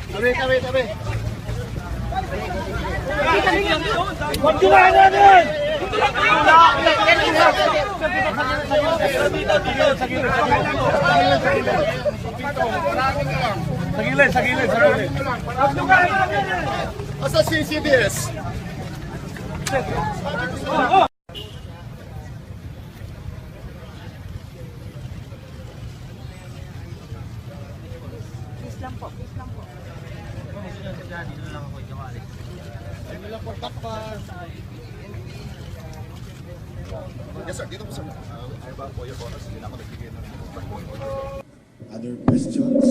Tabi, tabi, tabi. Sa gilid, sa gilid, sa gilid. Asa CCDS? Please lang po, please lang po. Yes sir, dito po sir. Ay ba po yung bonus, hindi na ako nagbigay ng Other questions?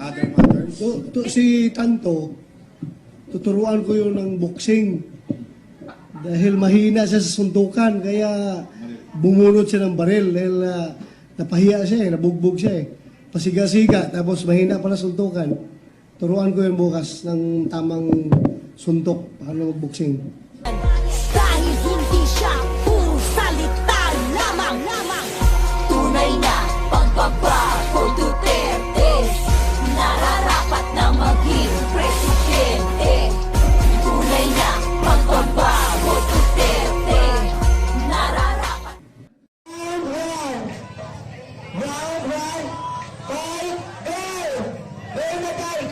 Other matters? To, si Tanto, tuturuan ko yun ng boxing. Dahil mahina siya sa suntukan, kaya bumunot siya ng baril dahil napahiya siya eh, nabugbog siya eh. Pasiga-siga, tapos mahina pala suntukan. Turuan ko yun bukas ng tamang suntok, paano mag-boxing. Dahil hindi siya puro salita lamang lamang. Tunay na pagbabago, Duterte, nararapat na maging presidente. Tunay na pagbabago, Duterte, nararapat. Round one, five, go! Go na fight!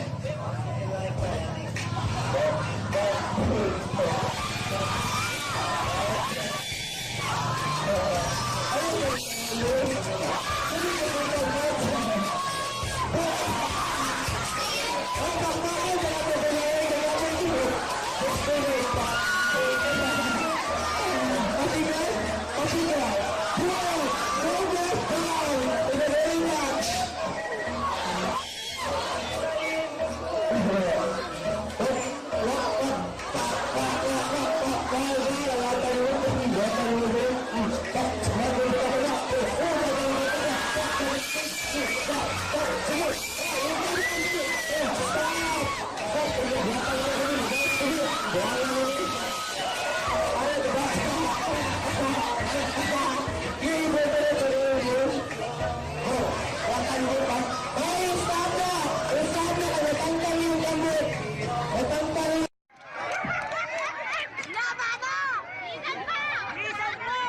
Ay, stop na! Stop na! Natanggal yung gamot! Natanggal. Laban mo! Lisan mo! Lisan mo!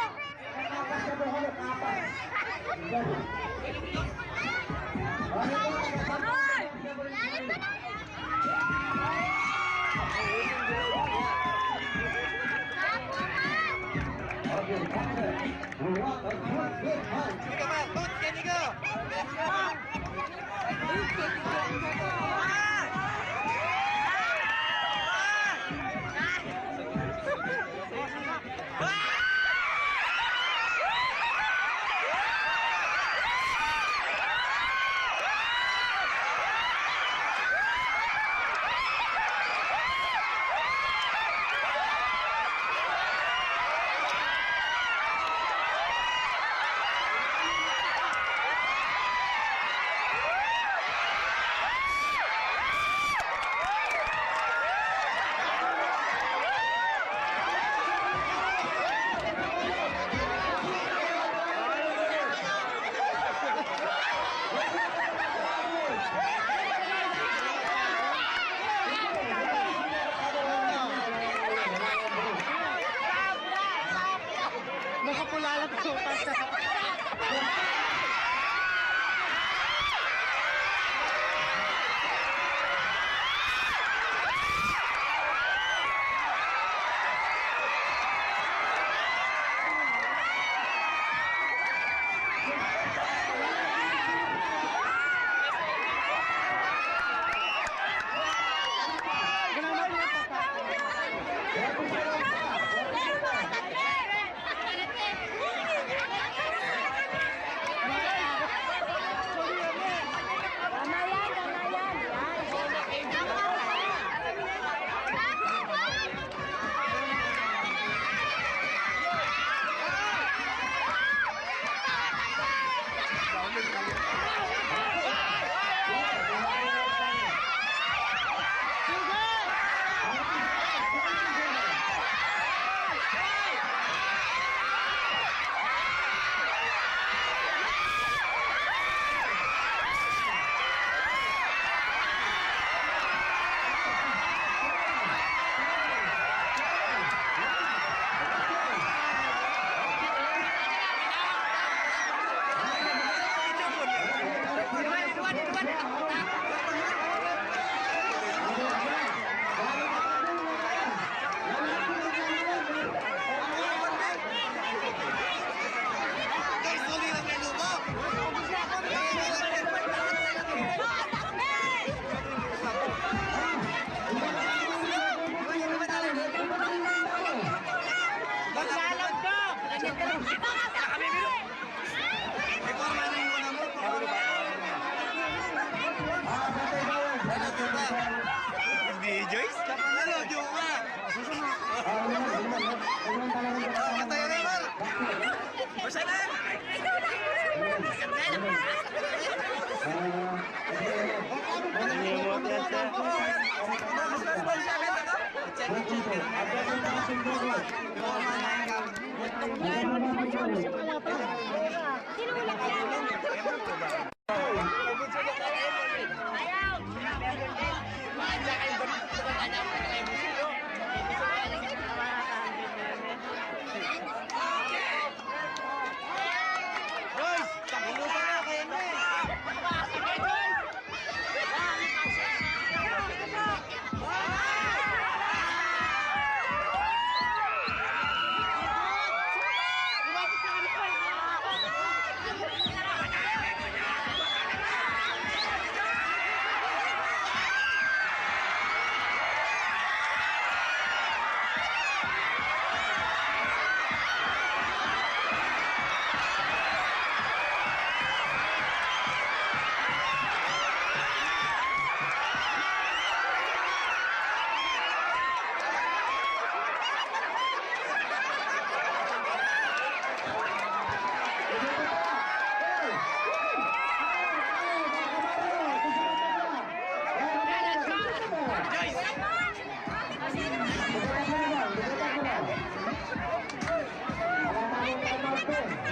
Tinulak yan.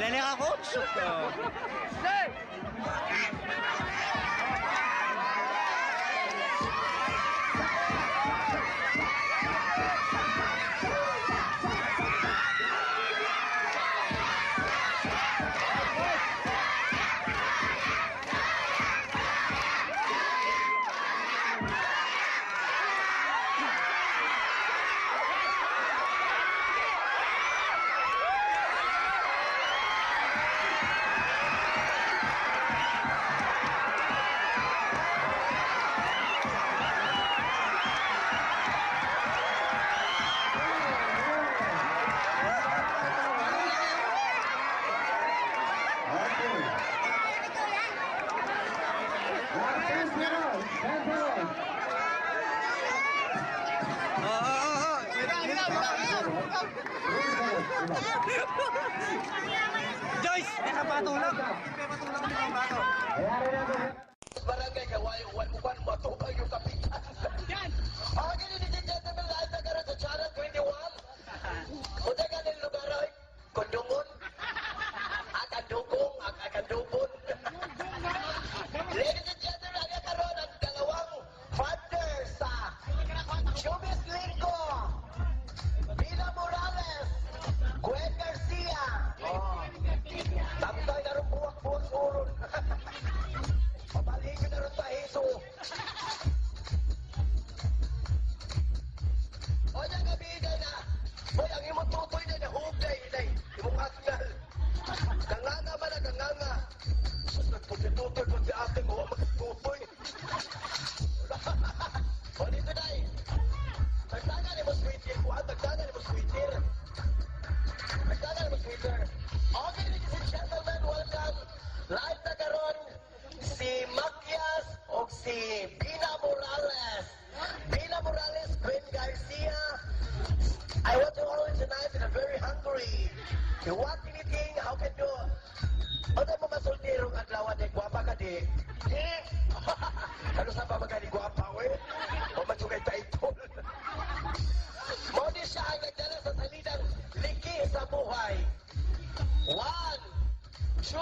Lele ka, coach. Joyce, nakapatulog. Nakapatulog ang bato. Barangay kay way uban matubag yung kapitan. Yan! Okay, ladies and gentlemen, lahat na karon sa Channel 21. Unsa ganing lugar ay Kondungon. Akandugong, akandubon. Ladies and gentlemen, ang karon ang dalawang funder sa Showbiz Linggo. Vina Morales, Gwen Garcia. Oh. Tamtay na rin buwak-buwak sa uron. Pabalikin na rin tahiso. O yan, gabi na. Boy, ang imong tutoy na nahugay, day. Imong aknal. Kanganga man ang kanganga.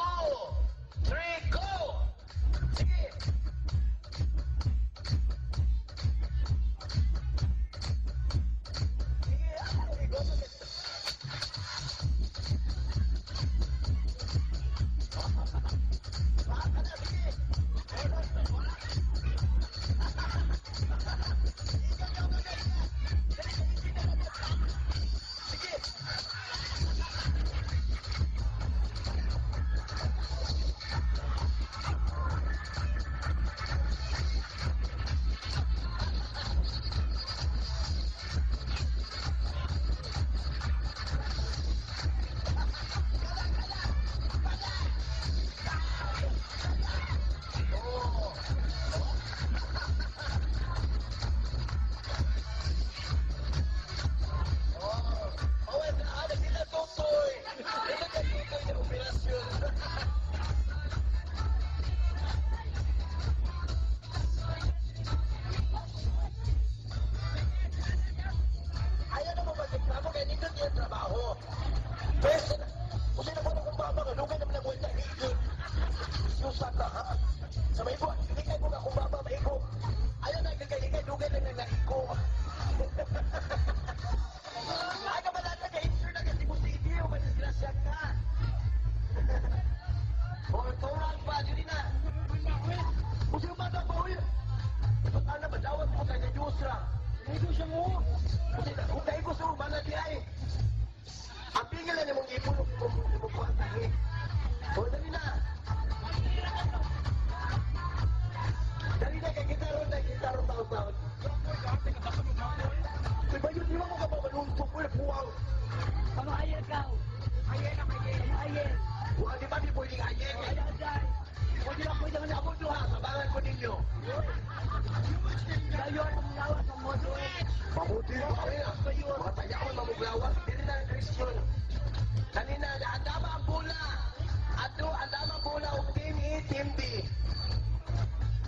2, 3, go! Sige! Sige, ay, go. Baka na, sige. Sige! Oh, ano sila tutoy? Ito ka tutoy na operasyon. Ayaw na mo magreklamo kaya nindot niya ang trabaho. Pwes, kung sino po na kung baba ka, lugay naman ang buwan na higit. Susa ka ha? Sa may buwan, hindi kayo kung akong baba, maigo. Ayaw na, higay, lugay lang na naigo. Ay, ka ba natin ka-insure na kasi kung sige, o madisgrasya ka. O, turan pa, yun na. Kung sino ba ba, uy? Ba't ana ba, dawat mo kay Diyos ra? Hindi siya mo. Kung tayo ko sa umana di ay. Ang pingil na mong ipon, mong kwarta eh. O, dali na. Dali na, kay kita ron, kay kita ron, taon-taon. Di ba yun, di ba mo ka ba maluntok? Uy, puwang. Ano ayel ka? Ayel na ayel. Ayel. Buwan, di ba di pwedeng ayeng eh? Ayel dai. Pwede ba pwede nga ako duha, sabangan ko ninyo. Dayon ang lawas ng modo. Mabuti pa rin ah. Mga tayaon, mamuglawas. Dili na ang Christian. Kanina, andama ang bola. Ato, andama ang bola og Team A, Team B.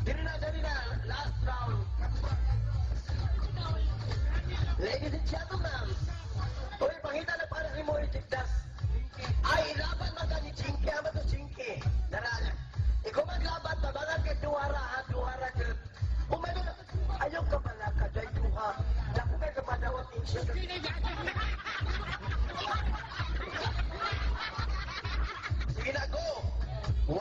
Dili na, dili na. Last round. Ladies and gentlemen, uy, pangita na para ni Moy Tigdas. Ay, laban man ka ni Chinky, ama to Chinky. Dara, ikaw maglaban, tabangan kay Duhara, ha, Duhara, girl. Kung may mga, ayaw ka pala ka, jay duha. Dako kay kapadawat insya. Sige na, go! 1,